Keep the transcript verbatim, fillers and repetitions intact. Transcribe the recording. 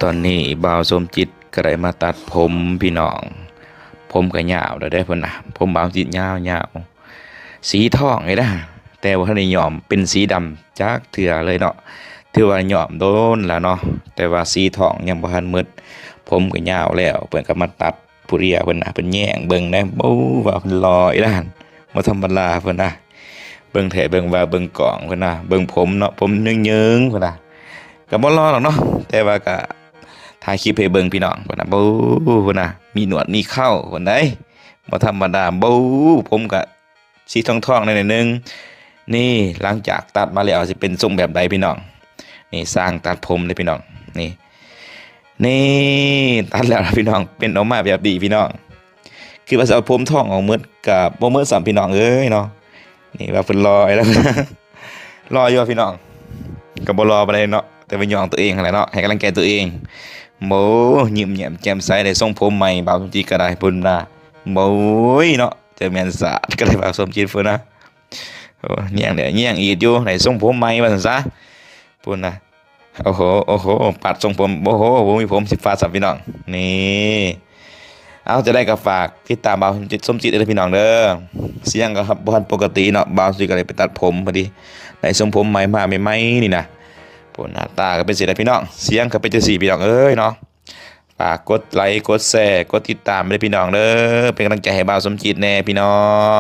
ตอนนี้บ่าวสมจิตก็ได้มาตัดผมพี่น้อง ผมก็ยาวแล้วเด้อเพิ่นนะ ผมบ่าวสมจิตยาวๆ สีทองเลยนะ แต่ว่าทันได้ย้อมเป็นสีดำจักเทื่อเลยเนาะ ถือว่าย้อมโดนแล้วเนาะ แต่ว่าสีทองยังบ่ทันหมด ผมก็ยาวแล้ว เพิ่นก็มาตัดผู้เดียวเพิ่นนะ เพิ่นแยงเบิ่งนะ โอ้ ว่าเพิ่นหล่ออีหล่า บ่ธรรมดาเพิ่นนะ เบิ่งแท้เบิ่งว่าเบิ่งกล้องเพิ่นนะ เบิ่งผมเนาะ ผมเยิงๆ เพิ่นนะ ก็บ่หล่อหรอกเนาะ แต่ว่าก็ถ่ายคลิปให้เบิ่งพี่น้องเพิ่นนะ โอ้ เพิ่นนะ มีหนวดมีเคราเพิ่นได้ บ่ธรรมดา โอ้ ผมก็สีทองๆ หน่อยหนึ่ง นี่หลังจากตัดมาแล้วสิเป็นทรงแบบใดพี่น้อง นี่ช่างตัดผมเลยพี่น้อง นี่ นี่ตัดแล้วนะพี่น้อง เป็นออกมาแบบนี้พี่น้อง คือว่าสิเอาผมทองออกหมดก็บ่หมดซ้ำพี่น้องเอ้ยเนาะ นี่ว่าเพิ่นหล่อแล้ว หล่ออยู่พี่น้อง ก็บ่หล่อปานใดเนาะ แต่ว่าย้องตัวเองหั้นแหละเนาะ ให้กำลังใจตัวเอง โอ้ ยิ้มแย้มแจ่มใส ได้ทรงผมใหม่ บ่าวสมจิตก็ได้ เพิ่นว่า โอ้ยเนาะ เจ้าแม่นสาด ก็ได้ บ่าวสมจิตเพิ่นนะ โอ้ แยงเด้อ แยงอีกอยู่ ได้ทรงผมใหม่ว่าซั่นซะ เพิ่นนะ โอ้โห โอ้โห ปาดทรงผม โอ้โห บ่มีผมสิปาดซ้ำพี่น้อง นี่ เอา จะได้ก็ฝากติดตามบ่าวสมจิตเด้อพี่น้องเด้อ เสียงก็ครับบ่ทันปกติเนาะ บ่าวสมจิตก็เลยไปตัดผมพอดี ได้ทรงผมใหม่มาใหม่ๆ นี่นะ โอ้ หน้าตาก็เป็นจั่งซี้ล่ะพี่น้อง เสียงก็เป็นจั่งซี้พี่น้องเอ้ยเนาะ ฝากกดไลค์ กดแชร์ กดติดตามไปเลยพี่น้องเด้อ เป็นกำลังใจให้บ่าวสมจิตแน่พี่น้อง